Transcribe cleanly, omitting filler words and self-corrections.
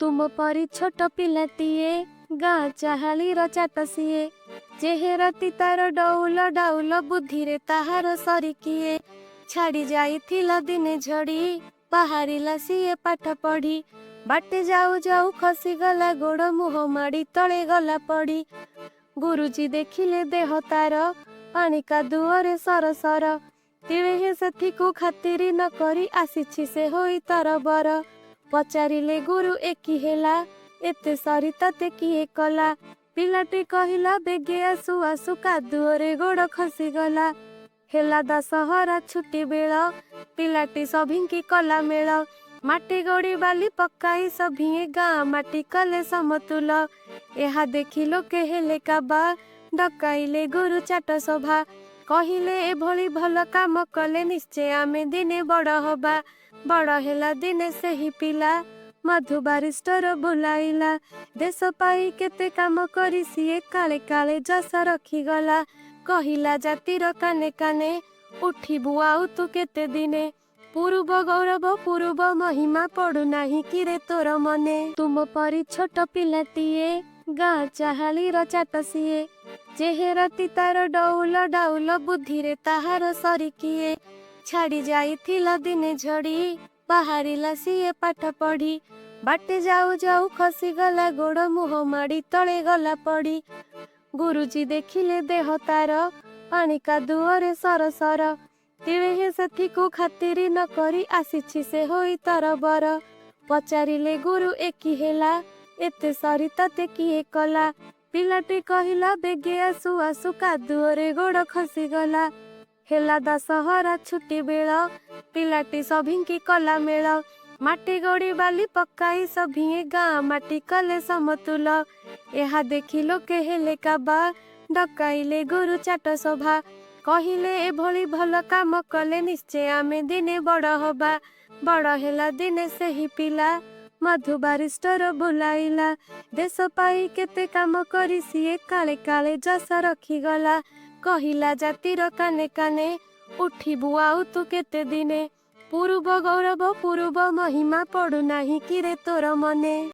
ତୁମ ପରି ଛୋଟ ପିଲାଟିଏ, ଗାଁ ଚାହାଳିର ଚାଟ ସିଏ। ଚେହେରାଟି ତାର ଡଉଲ ଡାଉଲ, ବୁଦ୍ଧିରେ ତାହାର ସରି କିଏ? ଛାଡ଼ି ଯାଇଥିଲା ଦିନେ ଝଡ଼ି, ବାହାରିଲା ସିଏ ପାଠ ପଢ଼ି। ବାଟେ ଯାଉ ଯାଉ ଖସିଗଲା ଗୋଡ଼, ମୁହଁ ମାଡ଼ି ତଳେ ଗଲା ପଡ଼ି। ଗୁରୁଜୀ ଦେଖିଲେ ଦେହ ତାର ପାଣି କାଦୁଅରେ ସରସର। ତିଳେ ହେଁ ସେଥିକୁ ଖାତିରି ନ କରି ଆସିଛି ସେ ହୋଇ ତରବର। ପଚାରିଲେ ଗୁରୁ, ଏ କି ହେଲା, ଏତେ ସରି ତତେ କିଏ କଲା? ପିଲାଟି କହିଲା, ବେଗେ ଆସୁ ଆସୁ କାଦୁଅରେ ଗୋଡ଼ ଖସିଗଲା। ହେଲା ଦଶହରା ଛୁଟି ବେଳ, ପିଲାଟି ସଭିଙ୍କି କଲା ମେଳ। ମାଟି ଗୋଡ଼ି ବାଲି ପକାଇ ସଭିଏଁ ଗାଁ ମାଟି କଲେ ସମତୁଲ। ଏହା ଦେଖି ଲୋକେ ହେଲେ କାବା, ଡକାଇଲେ ଗୁରୁ ଚାଟ ସଭା। କହିଲେ, ଏଭଳି ଭଲ କାମ କଲେ ନିଶ୍ଚୟ ଆମେ ଦିନେ ବଡ଼ ହବା। ବଡ଼ ହେଲା ଦିନେ ସେହି ପିଲା, ମଧୁ ବାରିଷ୍ଟର ବୁଲାଇଲା। ଦେଶ ପାଇଁ କେତେ କାମ କରି ସିଏ କାଳେ କାଳେ ଯଶ ରଖିଗଲା। କହିଲା ଜାତିର କାନେ କାନେ, ଉଠିବୁ ଆଉ ତୁ କେତେ ଦିନେ? ପୂର୍ବ ଗୌରବ ପୂର୍ବ ମହିମା ପଡୁନାହିଁ କିରେ ତୋର ମନେ? ତୁମ ପରି ଛୋଟ ପିଲାଟିଏ, ଗାଁ ଚାହାଳିର ଚାଟ ସିଏ। ଚେହେରାଟି ତାର ଡଉଲ ଡାଉଲ, ବୁଦ୍ଧିରେ ତାହାର ସରି କିଏ? ଛାଡ଼ି ଯାଇଥିଲା ଦିନେ ଝଡ଼ି, ବାହାରିଲା ସିଏ ପାଠ ପଢ଼ି। ବାଟେ ଯାଉ ଯାଉ ଖସିଗଲା ଗୋଡ଼, ମୁହଁ ମାଡ଼ି ତଳେ ଗଲା ପଡ଼ି। ଗୁରୁଜୀ ଦେଖିଲେ ଦେହ ତାର ପାଣି କାଦୁଅରେ ସରସର। ତିଳେ ହେଁ ସେଥିକୁ ଖାତିରି ନ କରି ଆସିଛି ସେ ହୋଇ ତରବର। ପଚାରିଲେ ଗୁରୁ, ଏ କି ହେଲା, ଏତେ ସରି ତତେ କିଏ କଲା? ପିଲାଟି କହିଲା, ବେଗେ ଆସୁ ଆସୁ କାଦୁଅରେ ଗୋଡ଼ ଖସିଗଲା। ହେଲା ଦଶହରା ଛୁଟି ବେଳ, ପିଲାଟି ସଭିଙ୍କି କଲା ମେଳ। ମାଟି ଗୋଡ଼ି ବାଲି ପକାଇ ସଭିଏଁ ଗାଁ ମାଟି କଲେ ସମତୁଲ। ଏହା ଦେଖି ଲୋକେ ହେଲେ କାବା, ଡକାଇଲେ ଗୁରୁ ଚାଟ ସଭା। କହିଲେ, ଏଭଳି ଭଲ କାମ କଲେ ନିଶ୍ଚୟ ଆମେ ଦିନେ ବଡ଼ ହବା। ବଡ଼ ହେଲା ଦିନେ ସେହି ପିଲା, ମଧୁ ବାରିଷ୍ଟର ବୁଲାଇଲା। ଦେଶ ପାଇଁ କେତେ କାମ କରି ସିଏ କାଳେ କାଳେ ଯଶ ରଖିଗଲା। କହିଲା ଜାତିର କାନେ କାନେ, ଉଠିବୁ ଆଉ ତୁ କେତେ ଦିନେ? ପୂର୍ବ ଗୌରବ ପୂର୍ବ ମହିମା ପଡୁନାହିଁ କିରେ ତୋର ମନେ?